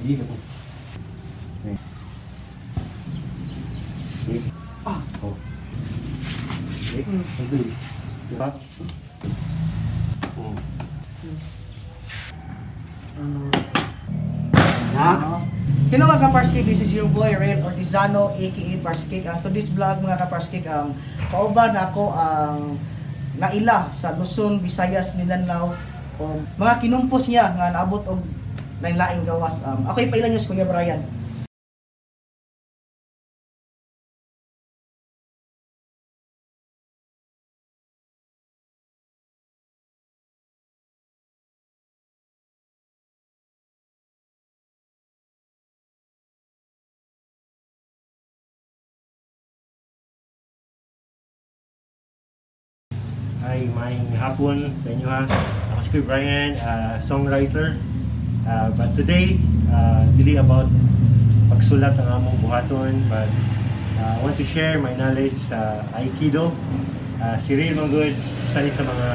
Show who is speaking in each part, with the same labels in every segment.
Speaker 1: Dito po. Okay. Okay.
Speaker 2: Ah.
Speaker 1: Oh. Okay. Okay. Diba? Oh. Na?
Speaker 2: Hello mga ka-Parskik, this is your boy Rael Ortizano aka Parskik. To this vlog mga ka-Parskik, kauban ako ang naila sa Luzon, Visayas, Mindanao o mga kinumpos niya nga naabot og lain-laing gawas. Ako ipailan niyo si Kuya Brian.
Speaker 1: Hi, maayong hapon sa inyo ha. Ako si Kuya Brian, songwriter. But today, dili about pagsulat ang among buhaton, but I want to share my knowledge sa Aikido. Si Real Manggod, usa ni sa mga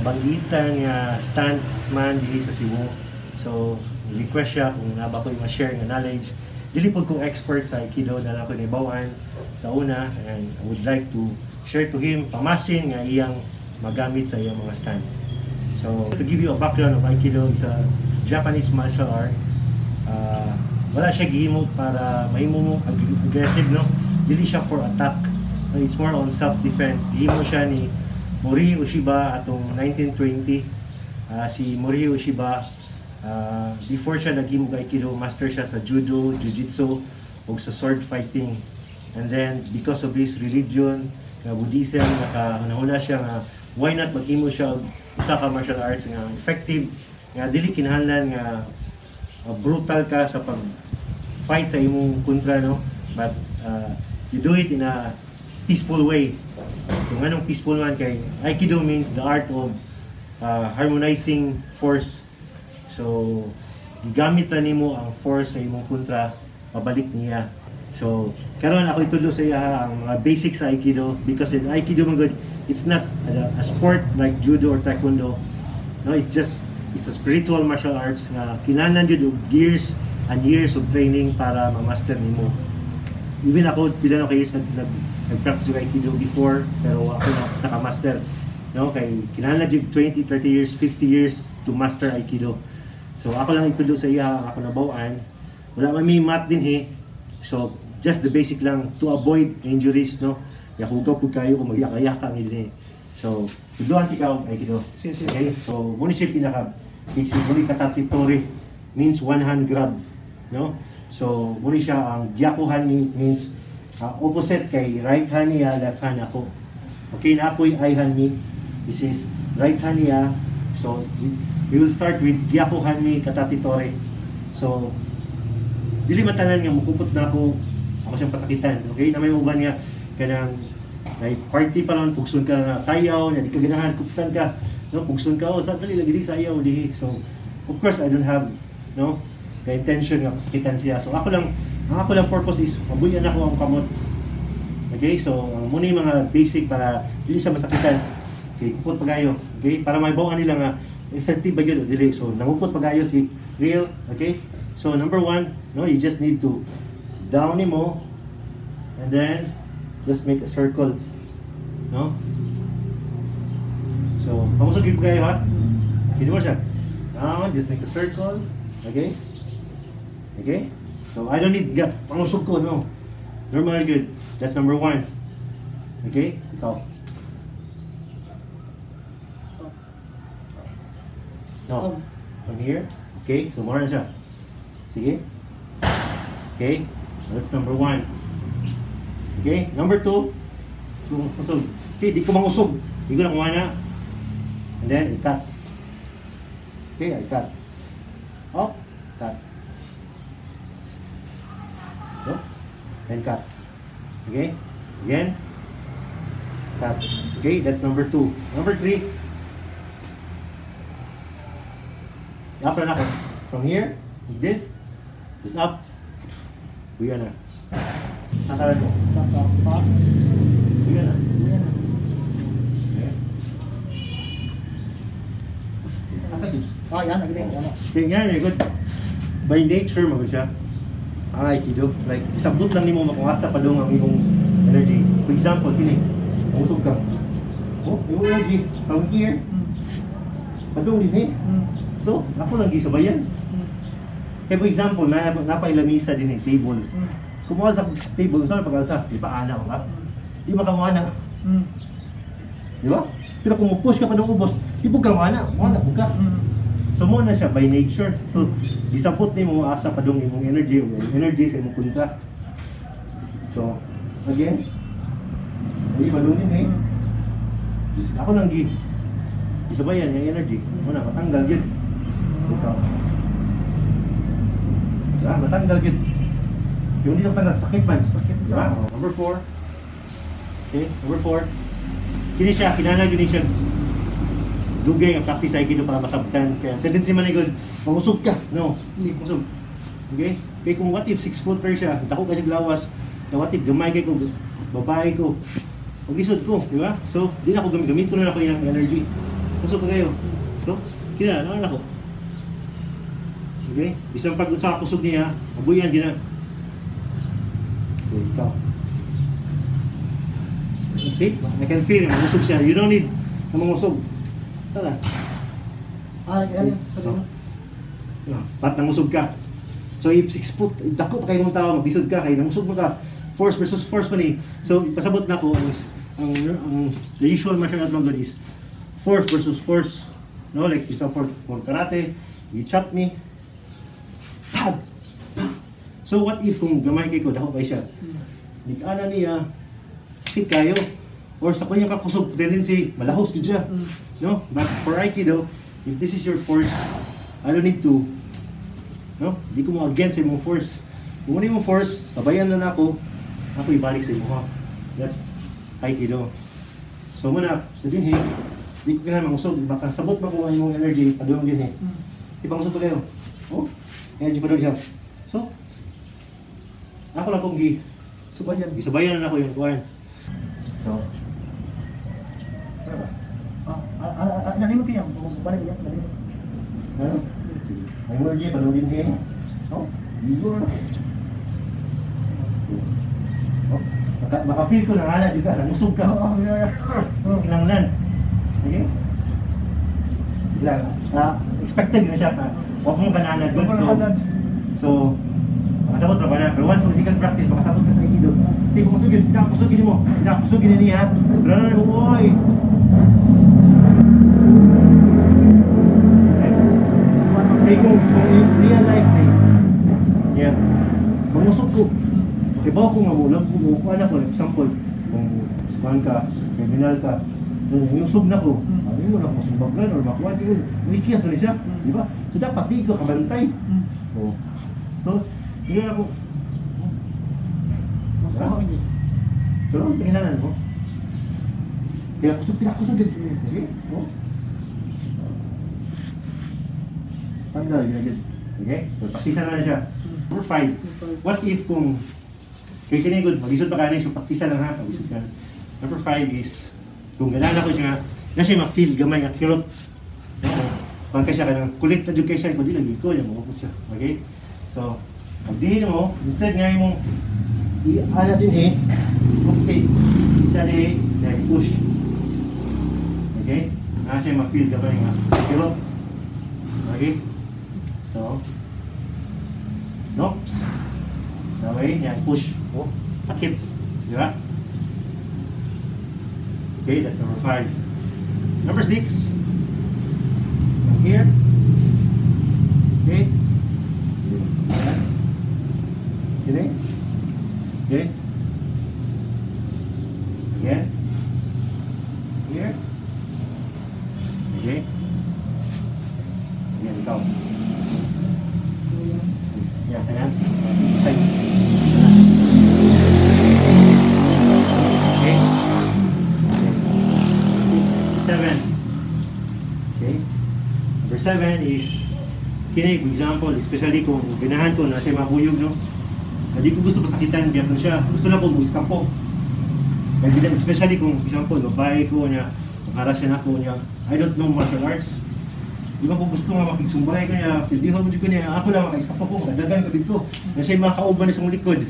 Speaker 1: banggitan nga stuntman dili sa Cebu. So, request siya kung naa ba ko ma-share nga knowledge. Dili pod kong expert sa Aikido, na ako nahibaw-an sa una, and I would like to share to him pamasin nga iyang magamit sa iyang mga stand. So, to give you a background of Aikido, is a Japanese martial art. Wala siya gihimo para mahimo mo aggressive, no? Dili siya for attack. It's more on self-defense. Gihimo siya ni Morihei Ueshiba atong 1920. Si Morihei Ueshiba, before siya naghimo og Aikido, master siya sa judo, jiu-jitsu, ug sa sword fighting. And then, because of his religion, nga Buddhism, nakahuna-huna siya nga why not maghimo siya og usa ka martial arts nga effective, nga dili kinahanglan nga brutal ka sa pag fight sa imong kontra, no? But you do it in a peaceful way. So nganong peaceful man kay Aikido means the art of harmonizing force. So gigamit ra nimo ang force sa imong kontra pabalik niya. So karon ako itudlo sa iya ang mga basics sa Aikido, because in Aikido man gud, it's not a sport like judo or taekwondo. No, it's a spiritual martial arts nga kinahanglan jud og years and years of training para ma-master nimo. Even ako, pila na ka years nag-practice og Aikido before, pero ako na naka-master. No, kay kinahanglan jud 20, 30 years, 50 years to master Aikido. So ako lang itudlo sa iya ang ako nabaw-an. Wala man may mat din he. So just the basic lang to avoid injuries, no. Kaya hugaw pud kayo kung magyaka-yaka ang ini. So tudloan ikaw Aikido.
Speaker 2: Sige, sige.
Speaker 1: Okay? So muna siya pinaka basic, muna katate tori means one hand grab, no? So muna siya ang gyaku hanmi means opposite kay right hand niya, left hand ako. Okay, na ako'y ai hanmi. This is right hand niya. So we will start with gyaku hanmi katate tori. So dili matanan nga mukupot na ako, ako siyang pasakitan. Okay, na may uban nga kanang may party pa lang, pugson ka na sayaw, na di ka ganahan, kuputan ka, no, pugson ka, oh, sa dali lagi di sayaw di. So of course I don't have, no, the intention nga pasakitan siya. So ako lang, ang ako lang purpose is mabuyan ako ang kamot. Okay, so ang muna yung mga basic para dili siya masakitan. Okay, kupot pagayo. Okay, para mahibaw nila nga effective ba yun o dili. So nangupot pagayo si real. Okay, so number one, no, you just need to down nimo and then just make a circle, no? So pamusog gyud kayo ha. Kini mo siya. Down, just make a circle. Okay? Okay? So I don't need ga pangusog ko, no. Normal good. That's number one. Okay? Ikaw. No. From here. Okay? So more na siya. Sige. Okay? So that's number one. Okay? Number two. Usog. Okay, di ko mangusog. Di ko na kuha na. And then, I cut. Okay, I cut. Up, cut. So, then cut. Okay? Again. Cut. Okay, that's number two. Number three. Up na ako. From here, like this, just up. Buya na. Nakara ko.
Speaker 2: Sa pa.
Speaker 1: Buya na.
Speaker 2: Buya na.
Speaker 1: Okay. Apa yun?
Speaker 2: Oh, yan, nagli. Yan.
Speaker 1: Okay, yan, very good. By nature man siya. Ang Aikido, like isabot lang nimo makuasa pa dong ang imong energy. For example, kini, usog ka. Oh, imong energy from here, padung dinhi. So, ako lang gisabayan. Kaya for example, na napailamisa dinhi table. Kumuha sa table, saan pag-alsa? Di ba ana ka? Di ba ka mo ana? Di ba? Pero kung mo-push ka pa dong ubos, di po ka mo ana, mo ana po ka. So mo na siya by nature. So gisabot nimo asa pa dong imong energy o imong energy sa imong kontra. So again, ay padung dinhi. Ako lang gi isabayan yung energy. Mo na matanggal gyud. Ikaw. Diba? Matanggal gyud. Yung hindi lang sakit man.
Speaker 2: Sakit.
Speaker 1: Diba? Oh, number 4. Okay, number 4. Kini siya, kinahanglan kini siya dugay ang practice Aikido para masabtan. Kaya tendency man gud, mangusog ka. No, hindi kusog. Okay? Kay kung what if 6 footer siya, dako ka siya lawas, na what if gamay kay ko, babae ko. Maglisod ko, di ba? So, di na ako gamit ko na ako yung energy. Kusog ka kayo. So, kina, ano na ako. Okay? Bisan pag sa kusog niya, mabuyan gina. Okay, ikaw. See? I can feel him. Mangusog siya. You don't need na mangusog. Tara.
Speaker 2: Ah, ano? Sabi mo.
Speaker 1: Ah, pat nangusog ka. So if 6 foot, dako pa kayo ng tao, maglisod ka, kay nangusog mo ka. Force versus force man eh. So pasabot na ko ang the usual martial art man is force versus force. No, like isa for karate, you chop me. Pag! Pag! So what if kung gamay kay ko, dako kay siya. Nikana niya, hit kayo. Or sa kanyang kakusog tendency, malahos gud siya. No? But for Aikido, if this is your force, I don't need to, no? Di ko mo against imong force. Kung ano imong force, sabayan na nako, ako ibalik sa imo. That's Aikido. So muna, sa dinhi, di ko kailangan mangusog, baka sabot ba ko ang imong energy, padung dinhi. Di ba ngusog pa kayo? Oh, energy padung siya. So, ako lang kong gi,
Speaker 2: Subayan.
Speaker 1: gisabayan na nako yung kuan. So, ano ba?
Speaker 2: Ah, ah, ah, ah, nalimo kaya, balik niya, nalimo.
Speaker 1: Ano? Ang energy padung dinhi. Oh, gigo na. Oh, maka-feel ko na nga na, nangusog ka.
Speaker 2: Oo, yeah.
Speaker 1: Oh, kinanglan. Okay? Sige lang. Ah, expected na siya pa. Huwag mong kananad good. So, so makasabot ra ba na? Pero once mag-second practice, makasabot ka sa Aikido. Hindi ko kusugin, pinakusugin mo. Pinakusugin niya. Pero ano mo, oy. Okay, kung in real life eh, yeah, mangusog ko. Okay ba ako nga mo, lang ko, kuan ako, like example, kung kuan ka, criminal ka, yusog na ko, ano mo na ako sumbagan or makuha, di ko, wikiyas man siya, di ba? So dapat di ko kabantay. Oh. So, hindi na ako, so, pingilanan mo. Kaya kusog, pinakusog din. Okay? Oh. Tanggal, yun agad. Okay? So, praktisa na siya. Number 5. What if kung kay kini good, mag-isod pa ka na, so praktisa lang ha, mag-isod ka. Number 5 is, kung ganahan ako siya nga, na siya ma-feel gamay nga kirot. No? Pangka siya kanang kulit na jud kay siya, kundi lagi ko, yung mo siya. Okay? So, pag dihin mo, instead nga imong i-ana din eh, okay, kita din, then push. Okay? Na siya ma-feel gamay nga kirot. Okay? So, noops. Okay, yan, push. Oh, sakit. Di ba? Okay, that's number 5. Number 6. From here. Okay. Okay. Okay. Again. Here. Okay. Again, ikaw. Yan, ayan. Side. Okay. 7. Okay. Number 7 is kini, for example, especially kung ganahan ko na siya mabuyog, no? Hindi ko gusto pasakitan, gyapon siya. Gusto lang ko mag-escapo. Especially kung, for example, babae ko niya, makaras siya na ako niya. I don't know martial arts. Di ba ko gusto nga makigsumbay kaya, pilbihon mo dito niya, ako lang maka-escape ko, makadagan ko dito. Kasi mga kauban ni sa likod.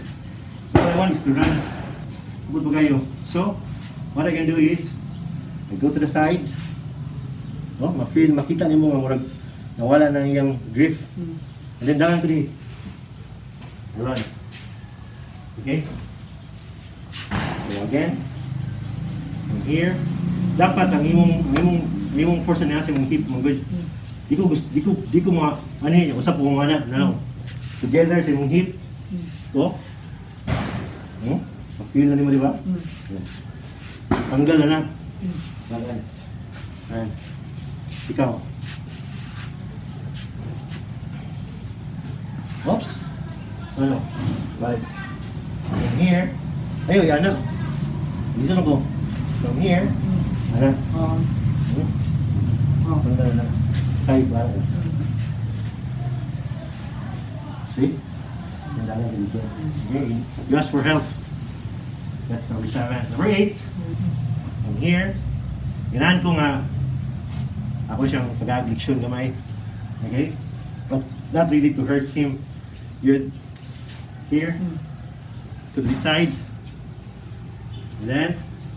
Speaker 1: So what I want is to run. Kubot ba kayo? So, what I can do is, I go to the side. Oh, ma-feel, makita nimo nga murag nawala na iyang grip. And then dagan ko di. Run. Okay? So again, from here, dapat ang imong force na sa imong hip mo good. Di ko gusto, di ko mga ano yun, usap ko nga na, no. Together sa imong hip. To. Ma-feel na nimo, di ba? Yeah. Tanggal na na. Tanggal. Ayan. Ikaw. Oops. Ano? Balik. From here. Ayo, yan na. Dito na ko. From here. Ano? Tanggal na. Side ba? See? Tanggal na dito. Okay. You ask for help. That's number 7. Number 8. From here. Ganahan ko nga ako siyang pag-leksyon gamay. Okay? But not really to hurt him. Good. Here. To the side. And then,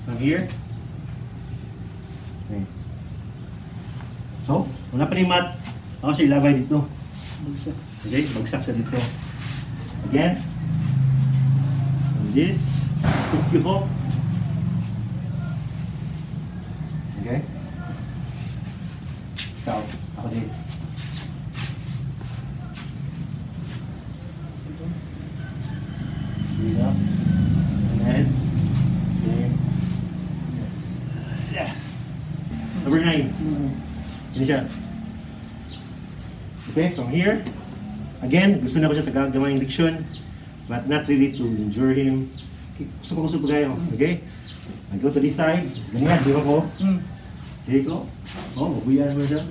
Speaker 1: from here. Okay. So, wala pa rin mat. Ako siya ilabay dito.
Speaker 2: Bagsak.
Speaker 1: Okay? Bagsak siya dito. Again. And this. Tukyo. Okay? Ikaw, ako din. Dito. And then, okay.
Speaker 2: Yes.
Speaker 1: Yeah. Number 9. Ini siya. Okay, from here. Again, gusto na ko siya tagagamay yung leksyon. But not really to injure him. Gusto ko gusto pa kayo. Okay? I go to this side. Ganyan, di ba ko? Dito. Oh, mabuyan mo siya.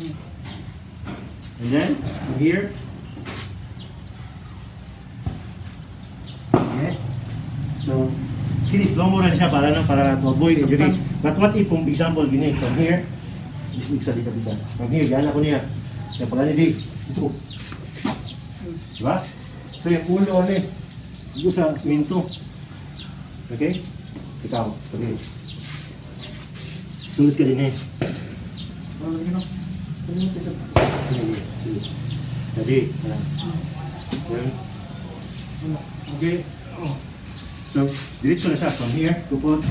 Speaker 1: And then, from here. Okay. So, sini slow mo rin siya para, no, para to avoid injury. But what if, kung example, gini, from here, this week sa dito dito. From here, gana ko niya. Kaya pag ano di, ito. Diba? So, yung ulo, ano eh, ito sa siminto. Okay? Ikaw, okay. Sulod ka din eh. Sige, sige. Ready? Okay. So, diretso na siya from here, kupot.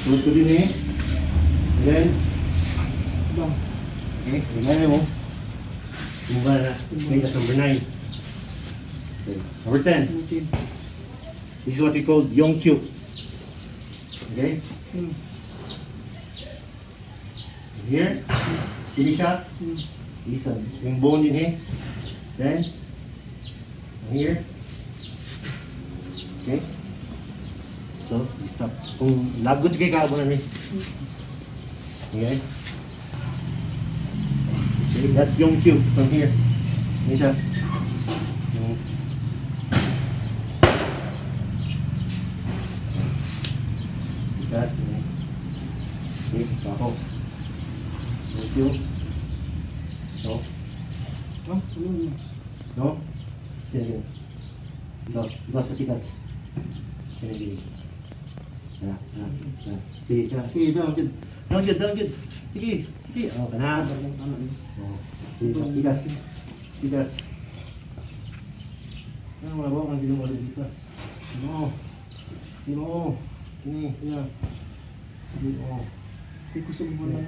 Speaker 1: Sulod ko din eh. And then, okay, tingnan mo. Tumba na. Okay, that's number 9. Okay. Number 10. This is what we call Yongkyu. Okay? Here, ini siya. Isa, yung bone din eh. Then, here. Okay? So, you stop. Kung lagot kay kaabo na ni. Okay? Okay, that's Yongkyu from here. Ini siya. That's okay, so ako. Thank you. No?
Speaker 2: No?
Speaker 1: No? Sige. Ito, ito sa tikas. Sige. Na, na, na. Sige, sige, down, good. Down, good, down, good. Sige, sige. Oh, kana. Oh, sige, sa tikas. Tikas. Ano, wala ba kang ginawa dito? No. No. Ini, yeah. Oh.
Speaker 2: Ay, kusog mo na.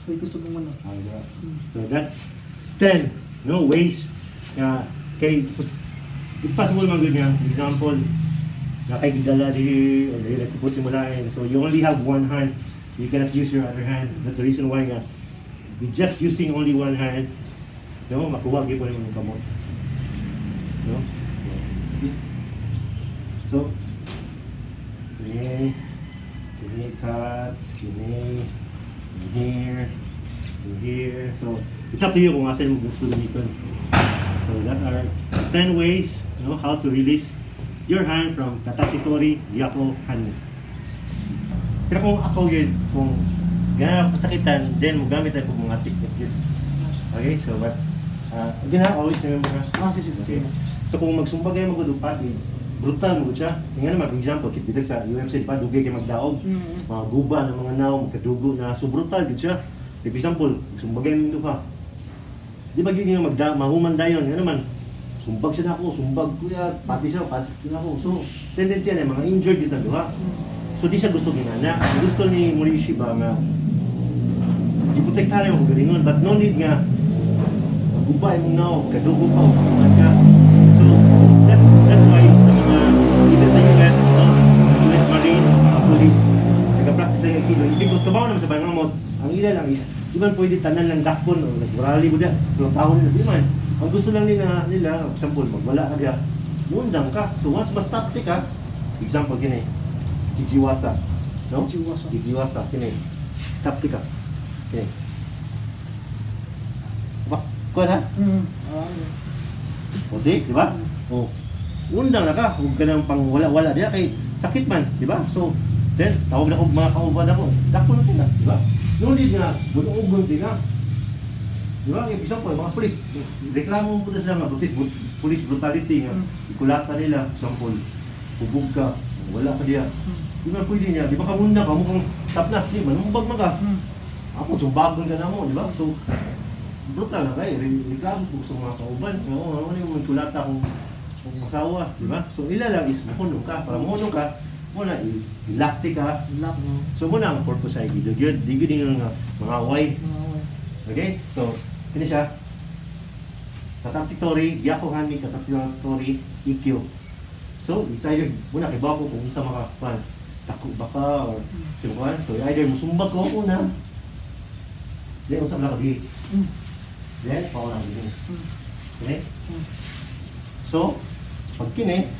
Speaker 2: Ay, kusog mo na.
Speaker 1: So that's 10 no ways nga kay it's possible man gud nga example na kay gidala di or dili kupot mo lain. So you only have one hand. You cannot use your other hand. That's the reason why nga with just using only one hand, no, makuha gyud mo imong kamot. No? So okay. Kini cut, kini here, here. So it's up to you kung asa mo gusto gamiton. So that are 10 ways, you know, how to release your hand from Katate Tori Gyaku Hanmi. Pero kung ako yun, kung Ganahan ako pasakitan, then mo gamit ako mga technique yun. Okay, so but again ha, always remember ha.
Speaker 2: Ah, sige, sige,
Speaker 1: Okay.
Speaker 2: sige.
Speaker 1: So kung magsumbag kayo magud pagi, brutal mo siya. Nga naman, for example, kit bitag sa UFC, di ba, dugay kay magdaog. Mga guba ng mga naong, magkadugo na, so brutal gid siya. For example, sumbagay mo duha. Di ba gyud nga magda mahuman dayon nga naman. Sumbag siya nako, sumbag kuya, pati siya, pati siya nako. So tendency na mga injured dito duha. So di siya gusto ginana. Ang gusto ni Morishi ba nga giprotektahan mo galingon, but no need nga guba imong naong, kadugo pa o pakuman ka. So that's why sa mga even sa US, no, US Marines, mga police, nag-practice lang Aikido is because kabaw naman sa pangamot, ang ila lang is di man pwede tanan lang dakpon o nag-rally mo diya, pero tao nila, di man. Ang gusto lang nila, example, magwala ka diya, mundang ka. So once ma-stop ti ka, example kini, Kijiwasa, no?
Speaker 2: Kijiwasa.
Speaker 1: Kijiwasa, kini, stop ti ka. Kini. Ba, kuha na?
Speaker 2: Ah,
Speaker 1: O see, di ba? O, undang na ka, huwag ka nang pang wala-wala diya kay sakit man, di ba? So, then, tawag na ko mga kauban ako, dako na sila, di ba? No need nga, bunugon din ka. Di ba? Yung example, mga police, reklamo po na sila nga, police brutality nga, ikulata nila, example, hubog ka, wala ka diya. Di ba pwede niya, di ba ka muna ka, mukhang stop na, di, manumbag man ka. Ako, sumbagon ka na mo, di ba? So, brutal na kayo, reklamo po sa mga kauban. Oo, ano yung kulata kung asawa, di ba? So, ila lang is muhunong ka. Para muhunong ka, muna, ilakti ka.
Speaker 2: Lock, no?
Speaker 1: So, muna ang purpose ay Aikido. Gyud, di gyud yung mga away. Okay? So, kini siya. Katate tori, Gyaku Hanmi, Katate Tori, Ikkyo. So, it's either, muna, kay ko kung unsa maka, kuan, dako ba ka, or sino kuan. So, either musumbag ko una, then usap na ko di. Then, pauna ko din. Okay? So, pag kini,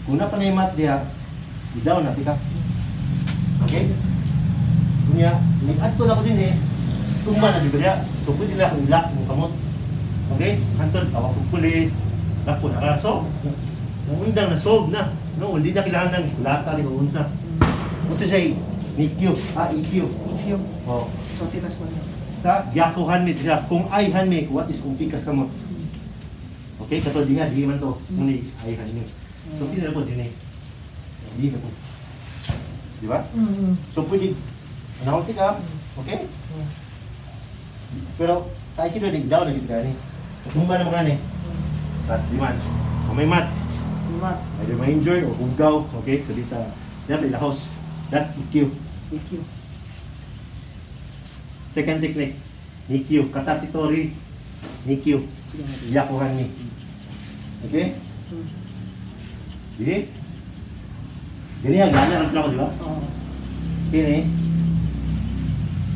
Speaker 1: kung na pa na yung mat diha, i-down na tika. Okay? Kunya, ni-add ko na ko din eh. Tumba na di ba diha? So, pwede na akong i-lock yung kamot. Okay? Hantod, tawag ko pulis, lock ko na ka. So, undang na, solve na. No, hindi na kailangan ng kulata ni unsa. Ito siya, Nikyo, ah, EQ.
Speaker 2: EQ.
Speaker 1: Oh.
Speaker 2: So, tinas ko niya.
Speaker 1: Sa Gyaku Hanmi siya. Kung ay Hanmi, what is kung pikas ka mo? Okay, kato diha, di man to. Muni ay Hanmi. So, tinala ko din eh. Di na po. Di ba? So, pwede, anahulti ka, okay? Pero, sa Aikido, di down na dito ka ni. Tumba naman ka ni. But, di man. Kung may mat,
Speaker 2: Mat.
Speaker 1: either ma-injure o hugaw, okay? So, dito, dapat ilahos. That's EQ.
Speaker 2: EQ.
Speaker 1: Second technique, Nikyu. Katate Tori, Nikyu.
Speaker 2: Sige nga.
Speaker 1: Gyaku Hanmi. Okay? Sige? Ganyan, gana lang ko, di ba?
Speaker 2: Oo.
Speaker 1: Kini,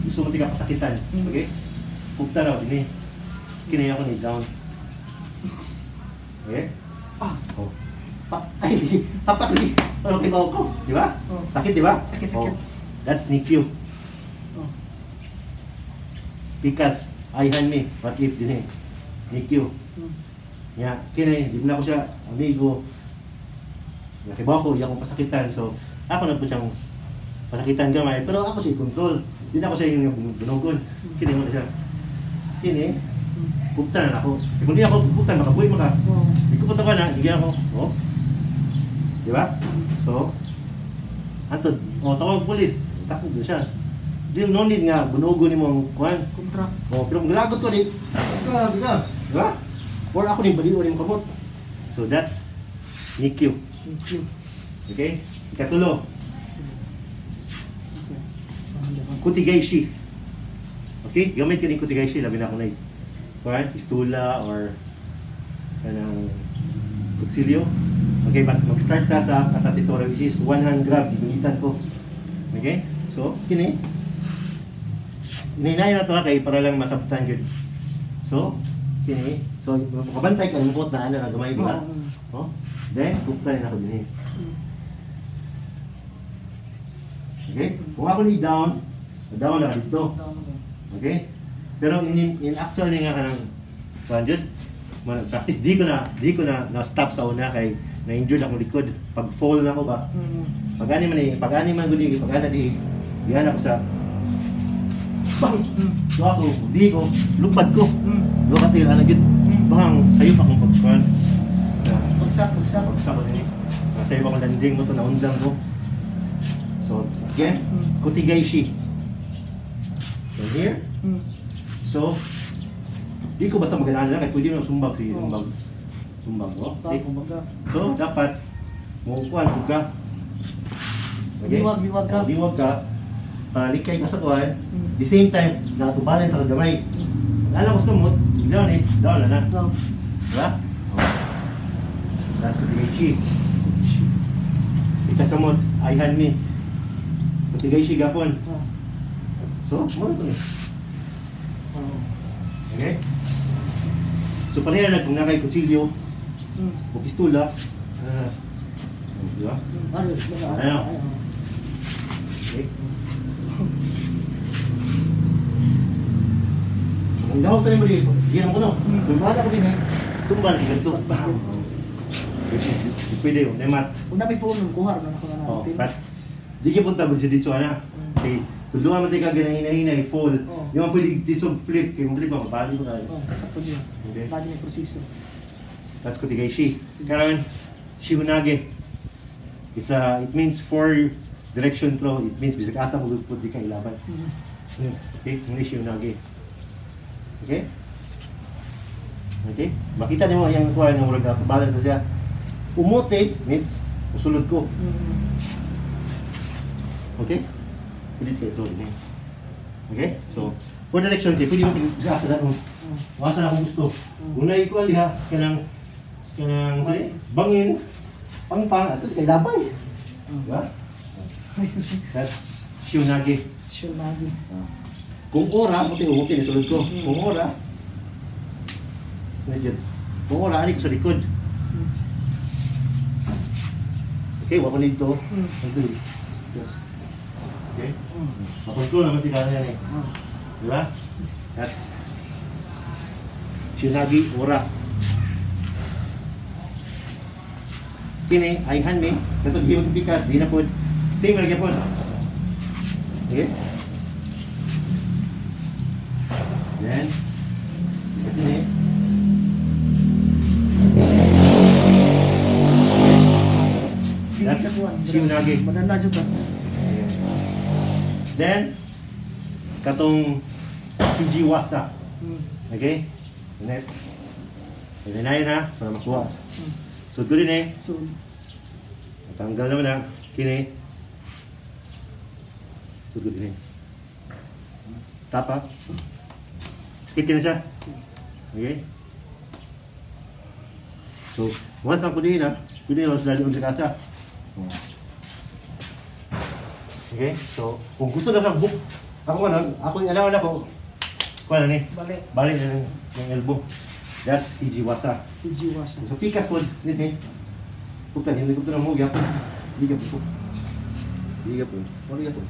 Speaker 1: gusto mo tika pasakitan. Okay? Pugta na, dini. Kini ako ni down. Okay?
Speaker 2: Ah.
Speaker 1: Oh. Pa ay, papak ni. Ano kibaw ko? Di ba?
Speaker 2: Oo.
Speaker 1: Sakit, di ba?
Speaker 2: Sakit, sakit.
Speaker 1: Oh. That's Nikyu.
Speaker 2: Oh.
Speaker 1: Pikas, ay hanmi, what if dini. Nikyu. Ya, kini, di na ko siya amigo. Ya, kibaw ko, iya akong pasakitan. So, ako na po siyang pasakitan gamay, pero ako siya i-control. Di na ako siya yung bunugon. Kini mo na siya. Kini, pugtan na ako. Kung di ako pugtan, makabuhi maka.
Speaker 2: Oo.
Speaker 1: Di ko punta ka na, hindi ako. Oh. Di ba? So, antod, oh, tawag pulis, takbo na siya. Di no need nga bunugon nimo ang kuan.
Speaker 2: Contract.
Speaker 1: Oh, pero kung galagot ko di, ka, di ka, di ba? Or ako ni baliw ni kamot. So that's Nikyu.
Speaker 2: Thank you.
Speaker 1: Okay? Ikatulo,
Speaker 2: Sige.
Speaker 1: Kotegaeshi. Okay? Gamit ka ni Kotegaeshi, labi na akong na kuan, pistula or kanang kutsilyo. Okay, but mag-start ta sa katate tori, which is one hand grab, gigunitan ko. Okay? So, kini. Hinahinayin na to ha, kay para lang masabtan yun. So, kini. So, makabantay ka, lumukot na ano na gamay, di ba?
Speaker 2: Oo.
Speaker 1: Oh. Then, kupta rin ako din eh. Okay? Kung ako ni down, down na dito.
Speaker 2: Down na.
Speaker 1: Okay? Pero in actually nga kanang kuan jud, man practice di ko na na stop sa una kay na-injured akong likod. Pag fall na ako ba. Pag ani man eh, pag ani man gud pag ana di diyan ako sa Bang! So ako, di ko, lupad ko. Duha ka til, ana gyud. Bang, sayo pa akong pagkuhan.
Speaker 2: Bagsak, bagsak.
Speaker 1: Bagsak ko din eh. Sayo pa akong landing mo to, naundang ko. So, again, kotegaeshi. So here, so, di ko basta mag-alala lang, kaya pwede mo sumbag, sige, sumbag. Sumbag ko. See? So, dapat, mukuhan ko ka. Okay?
Speaker 2: Liwag, liwag ka.
Speaker 1: Liwag ka. Para likay ka sa kuhan. The same time, nakatubalin sa gamay. Alam ko sa kamot, down eh, down na na.
Speaker 2: Down.
Speaker 1: Diba? That's kotegaeshi. Ikas kamot, ayhan mi. Kotegaeshi gapon. So, muna ito eh. Okay? So, pareha na kung nakay kutsilyo o pistula. Di ba? Ano? Okay. Kung dahog ka rin mo dito, hindi naman ko no. Kung bahala ko din eh, tumbal ka ganito. Which is, di pwede yun, nemat.
Speaker 2: Kung nabi po nung kuha, ano na ko na
Speaker 1: Oh,
Speaker 2: natin.
Speaker 1: but, di ka punta mo siya dito, ana. Okay, tulungan mo tayo ka ganahinay, fall. Di man pwede dito flip, kaya kung flip ako, bali mo tayo.
Speaker 2: Oh, sakto niya.
Speaker 1: Okay.
Speaker 2: Bali yung proseso.
Speaker 1: That's kotegaeshi. Karon, shihonage. It means four direction throw. It means bisag asa mo lupod di ka ilaban. Okay, muna shihonage. Okay? Okay? Makita nimo yang kuha ng murag balance siya. Umote means usulod ko. Okay? Pwede kayo ito. Okay? So, for direction, okay, pwede mo tingnan sa asa na kung asa na kung gusto. Una ikuha liha, kanang bangin, pangpang, ato kay labay. Diba? That's shihonage.
Speaker 2: Shihonage.
Speaker 1: Kung ora, puti umuti, nisulod ko. Kung ora, medyo, kung ora, ani ko sa likod. Okay, wako nito. Yes. Okay? Makontrol naman tingnan yan eh. Diba? That's shihonage ora. Kini, ayhan mi. Katong himong pikas, di na po. Same lagi po. Okay? Then, kini. That's shihonage.
Speaker 2: Madala jud ka.
Speaker 1: Then, katong hijiwasa. Okay? Net. Pwede na yun ha, para makuha. So, good din eh.
Speaker 2: So,
Speaker 1: Natanggal naman ha. Kini. So, good din eh. Tapa. Sakit na siya. Okay? So, once ang kunin ha, kunin ako sa lalim sa kasa. Okay? So, kung gusto na kang book, ako ano, ako yung alawan ako, kuha na ni.
Speaker 2: Balik.
Speaker 1: Balik na ng elbow. That's hijiwasa.
Speaker 2: Hijiwasa.
Speaker 1: So, pikas po, din eh. Pugtan, hindi ko ito ng huwag, yapon. Hindi ka po. Hindi ka po. Hindi ka po.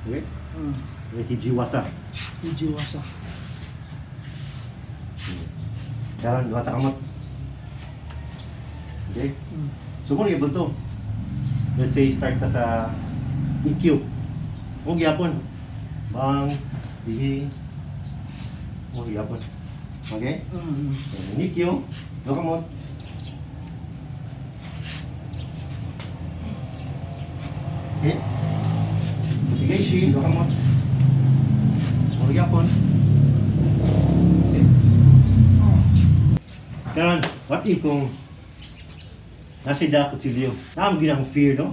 Speaker 1: Okay? Okay, hijiwasa.
Speaker 2: Hijiwasa.
Speaker 1: Karon, duha ta kamot. Okay? So, kung gyapon to, let's say, start ta sa EQ. Kung gyapon, bang, dihi, kung gyapon. Okay? So, EQ, duha kamot. Okay? Bigay duha kamot. Kung gyapon. Okay? Karon, what if kung nasa da kutsilyo? Naam gyud ang fear, no?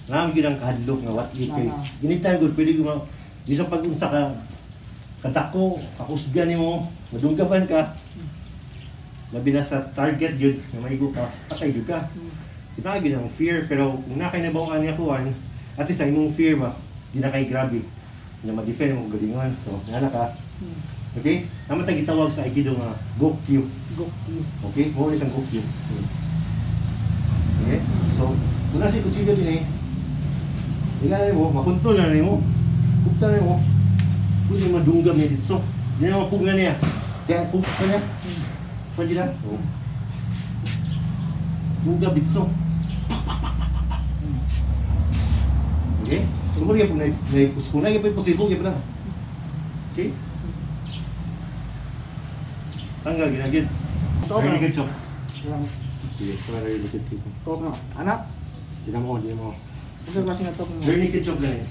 Speaker 1: Naam gyud ang kahadlok nga what if kay anytime good pwede ko bisan pag unsa ka kadako, kakusgan nimo, madunggaban ka. Labi na sa target gyud nga maigo ka, patay gyud ka. Kita gyud ang fear, pero kung na kay nabaw-an nga kuan, at least ang imong fear ba, di na kay grabe. Na ma-defend mo galingon. So, ngana ka. Okay? Naman tag gitawag sa Aikido nga Gokyu.
Speaker 2: Gokyu.
Speaker 1: Okay? Mao ni siyang Gokyu. Okay? So, kung nasa kutsilyo din eh, di ka na nimo, makontrol na nimo. Kupta na nimo. Kung di madunggam niya dito. Di na mapugna niya. Kaya pugna niya. Pwede na. So, dunggam dito. Okay? So, muna yung na-posible, posible, na. Okay? Tanggal ginagid.
Speaker 2: Tuok
Speaker 1: Very
Speaker 2: na.
Speaker 1: good choke. Sige, so very good choke.
Speaker 2: Tuok na. Anak,
Speaker 1: Tignan mo, tignan mo.
Speaker 2: unsa klase nga tuok mo?
Speaker 1: Very naked choke gani.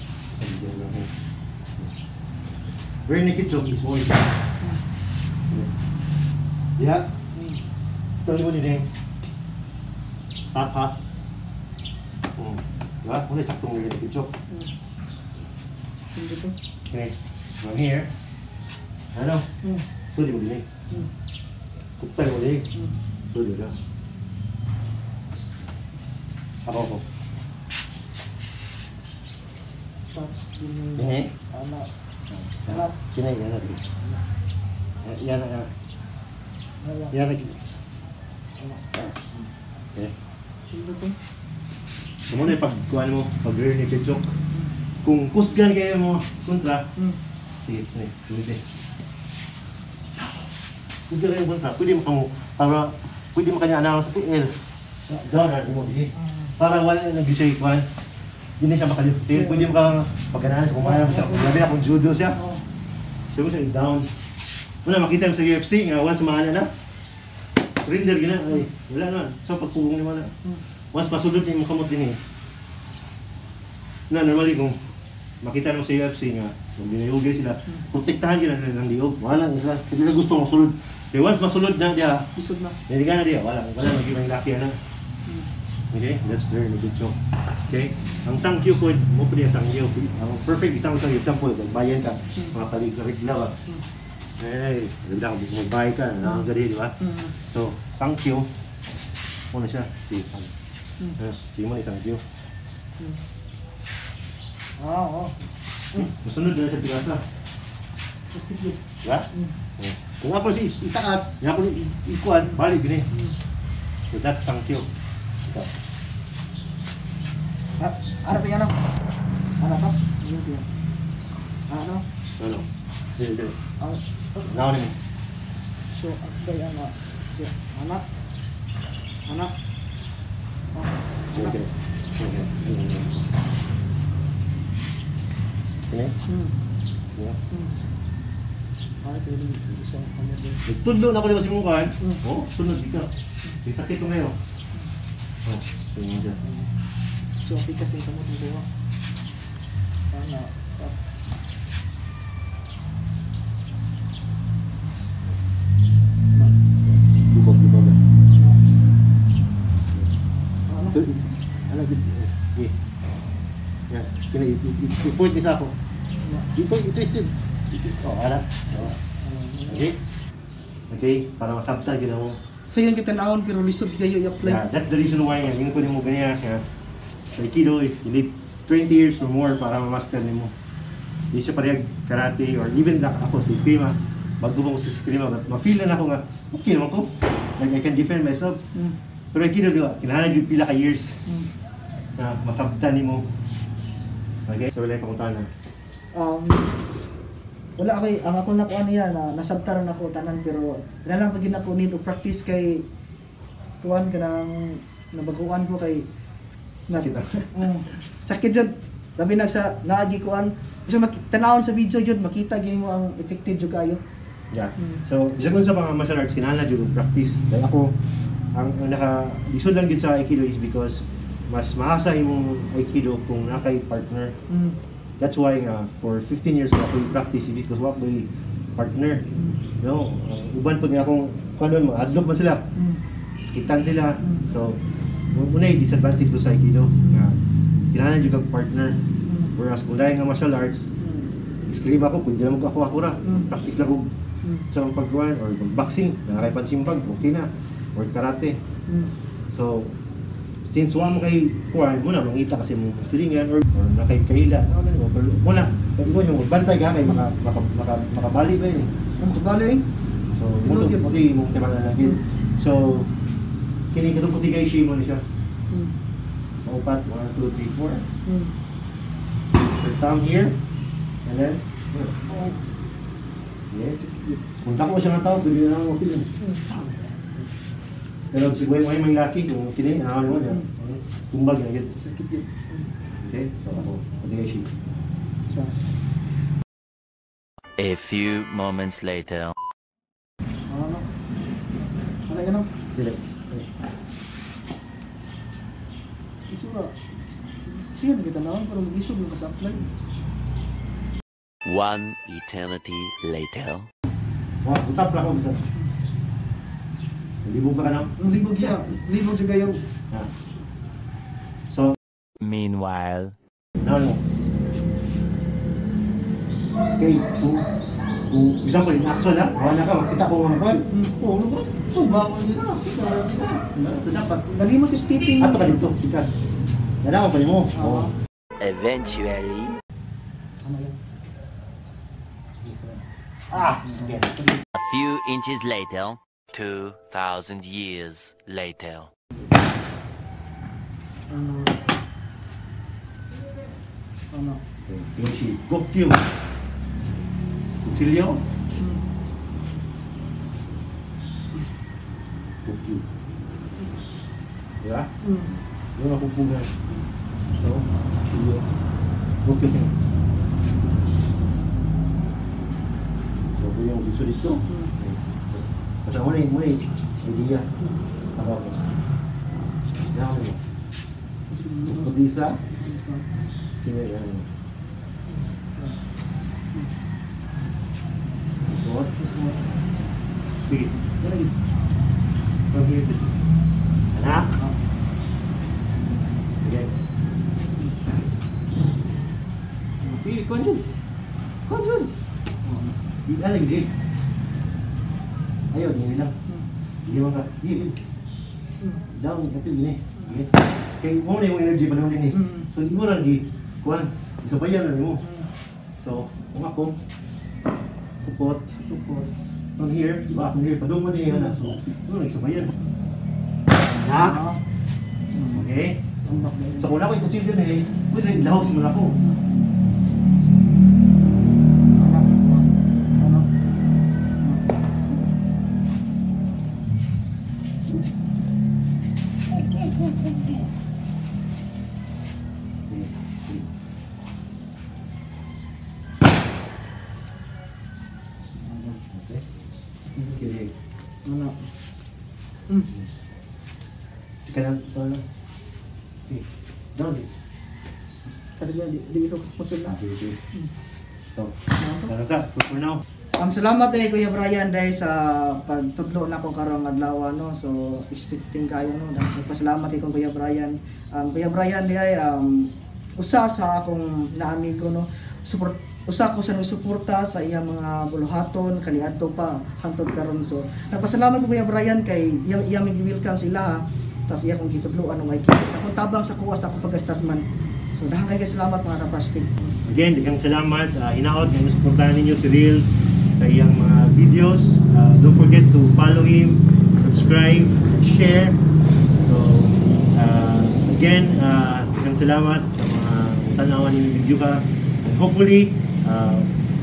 Speaker 1: Very naked choke is more. Yeah. Tuloy mo din eh. Tap ha. Diba? Muna saktong very naked choke.
Speaker 2: Hindi to.
Speaker 1: Okay. From here. Ano? Suli mo din eh. Kuptay mo din. Suli na. Ako ako.
Speaker 2: Tap din.
Speaker 1: Ini.
Speaker 2: Anak. Anak.
Speaker 1: Kini yan na. Yan na.
Speaker 2: Anak.
Speaker 1: Yan na.
Speaker 2: Anak.
Speaker 1: Okay.
Speaker 2: Hindi to.
Speaker 1: So muna yung pagkuhan mo, pag rear naked choke. Kung kusgan kayo mo kontra, sige, sige, sige. Kusgan kayo kontra, pwede mo kamo, para, pwede mo kanya analo sa PL. Down na mo, sige. Para wala na nag-siya ikuan. Hindi na siya makaliftin. Pwede mo kang pagkanahan sa kumaya mo siya. Labi na kung judo siya. So mo siya down. Wala makita mo sa UFC nga once maana na. Surrender gina ay wala na. So pagpugong ni wala. Once masulod ni mo kamot din eh. Na normally kung makita mo sa UFC nga kung dinayugay sila, protektahan gina nila ng liog. Wala nila. Hindi na gusto masulod. Kaya once masulod na diya,
Speaker 2: Isod na.
Speaker 1: hindi ka na diya, wala wala maging laki na. Okay, that's very good joke. Okay, ang sangkyo po, mo po niya sangkyo. Ang perfect isang sangkyo, example, bayan ka, mga kalig-rigla ba. Eh, alam na kung magbayad ka, nakanggali, di ba? So, sangkyo, muna siya, sige, sige mo na sangkyo.
Speaker 2: Ah, oo.
Speaker 1: Masunod na siya tigasa. Diba? Kung ako si itaas, yung ako ikuan, balik gini. So that's sangkyo. Ikaw.
Speaker 2: Ano tingnan ako? Ano ka? Ano tingnan? Ano?
Speaker 1: Ano? Dili, dili.
Speaker 2: Ano?
Speaker 1: Naon mo.
Speaker 2: So, akbay anak. So, anak. Anak.
Speaker 1: Okay. Okay. Okay. Yeah.
Speaker 2: Ay, pero isang ano din.
Speaker 1: Nagtudlo na ako ni Masimukan. Oh, sunod ka. May sakit ko ngayon. Oh, tingnan siya.
Speaker 2: So, pikas na kamot mo. Anak.
Speaker 1: Lubog, lubog.
Speaker 2: Ano?
Speaker 1: Ano? Okay. Yan. Kina, i-point ni sa ako. Ito, i-twist it. Oh, ala. Okay. Okay, para masabta gina mo.
Speaker 2: So yun kita naon pero lisod kayo i-apply.
Speaker 1: Yeah, that's the reason why nga ingon ko nimo ganyan nga. Sa Aikido, if you need 20 years or more para ma-master nimo. Di siya parehag karate or even like ako sa eskrima. Bago ko sa eskrima, ma-feel na ako nga okay naman ko. Like I can defend myself. Pero Aikido di ba, kinahanglan gyud pila ka years na masabtan nimo. Okay, so wala yung pangutana.
Speaker 2: Wala ako ang ako nakuha niya na nasabtaran ako tanan pero kailangan pag ako need og practice kay kuan kanang nabaguan ko kay na
Speaker 1: Kita.
Speaker 2: Sakit jud labi na sa naagi kuan bisa tan-awon sa video jud makita gini mo ang effective jud kayo.
Speaker 1: Yeah. So bisan kun sa mga martial arts kinahanglan jud og practice. Like ako ang naka lisod lang gid sa Aikido is because mas maasa imong Aikido kung naa kay partner. That's why nga for 15 years ko ako i-practice because wa ko'y partner. No, uban pag nga akong kanon mga adlok man sila. Sakitan sila. So muna yung disadvantage ko sa Aikido nga kinahanglan jud kag partner. Whereas kung dahil nga martial arts, eskrima ko, pwede na mag ako ra. Practice lang ko sa mga pagkuhan or mag-boxing, na kay punching bag, okay na. Or karate. So since wa mo kay kuan mo na mangita kasi mo silingan or na kay kaila no ano mo pero mo na pag mo yung bantay ka kay maka maka maka makabali ba yun.
Speaker 2: Ang makabali.
Speaker 1: So mo to okay mo kay mga lagi. So kini kadtong puti kay mo ni siya. Paupat 1 2 3 4. Your thumb here and then
Speaker 2: Oh.
Speaker 1: Yeah. Kung dako siya nga tao, pwede na lang okay. Pero siguro mo may laki kung kini ano mo niya. Tumbag na gid.
Speaker 2: Sakit yun.
Speaker 1: Okay, so ako, pwede kay.
Speaker 2: So
Speaker 3: A few moments later.
Speaker 2: Ano? Ano yan?
Speaker 1: Dili.
Speaker 2: Isura. Sige, kita na pero mag-isog ka sa apply.
Speaker 3: One eternity later.
Speaker 1: Wah, utap lang ako gusto. Libog ba ka na?
Speaker 2: Ang libog ya, libog sa gayaw.
Speaker 1: Ha. So,
Speaker 3: Meanwhile.
Speaker 1: now no. Okay, kung example, in actual ha, wala ka, makita ko mga kwan. Oh, ano ba? So, ba ako nila? So, dapat,
Speaker 2: Nalimot yung speaking.
Speaker 1: ato ka dito, because, dala ko pa mo.
Speaker 2: Oo.
Speaker 1: Oh.
Speaker 3: Eventually.
Speaker 2: Ano yan?
Speaker 1: Ah, okay.
Speaker 3: A few inches later. 2,000 years later.
Speaker 2: Ano? Ano?
Speaker 1: Okay, tingnan si Gokyo. Kutsilyo. Gokyo. Diba? Yung napupugan. So, kutsilyo. Gokyo. So, kung yung gusto dito. Okay. Basta muna yung idea. Ako ako. Yan mo. Pag-isa, kini yan. Support. Sige. Yan lagi. From here to Anak. Again. Sige, conjuns. Conjuns. Di lang di. Ayun, yun lang. Hindi man ka. Di, di. Down, kapil gini. Sige. Kay mo na yung energy pa naman din eh. So, imo lang di kuan. Isabayan na nimo. So, kung ako, tukot, tukot. From here, di ba? From here, padung mo niya na. So, imo lang isabayan. Na? Okay? So, kung ako yung kutsilyo na eh, pwede lahos mo na ako.
Speaker 2: Ano?
Speaker 1: Okay. Sige. Okay. Okay.
Speaker 2: Ano?
Speaker 1: Teka lang, ito lang. Sige. Down eh.
Speaker 2: Sabi niya, di ko pusul na.
Speaker 1: Ah, sige, sige. So, tara sa, for now.
Speaker 2: Salamat eh Kuya Brian dahil sa pagtudlo na ko karong adlaw, no. So expecting kayo, no. Dahil pasalamat kay kong Kuya Brian. Kuya Brian di ay usa sa akong naamigo, no. Support usa ko sa nagsuporta sa iyang mga buluhaton kaniadto pa hangtod karon. So nagpasalamat ko, Kuya Brian, kay iyang welcome sila ha. Tas iya kong gitudloan og aikido. Akong tabang sa kuha sa akong pagka-stuntman. So dahang kay salamat, mga kaparskig.
Speaker 1: Again, daghang salamat. Hinaot nga suportahan ninyo si Real sa iyang mga videos. Don't forget to follow him, subscribe, share. So, again, daghang salamat sa mga tanawan ninyo video ka. And hopefully,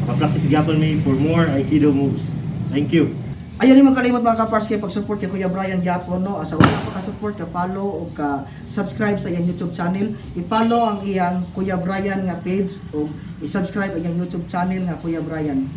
Speaker 1: makapractice gyapon mi for more Aikido moves. Thank you.
Speaker 2: Ayaw ni magkalimot, mga kapars, kay pag-support kay Kuya Brian gyapon, no. Sa wala pa ka-support, ka follow o ka subscribe sa iyang YouTube channel. I-follow ang iyang Kuya Brian nga page o i-subscribe ang iyang YouTube channel nga Kuya Brian.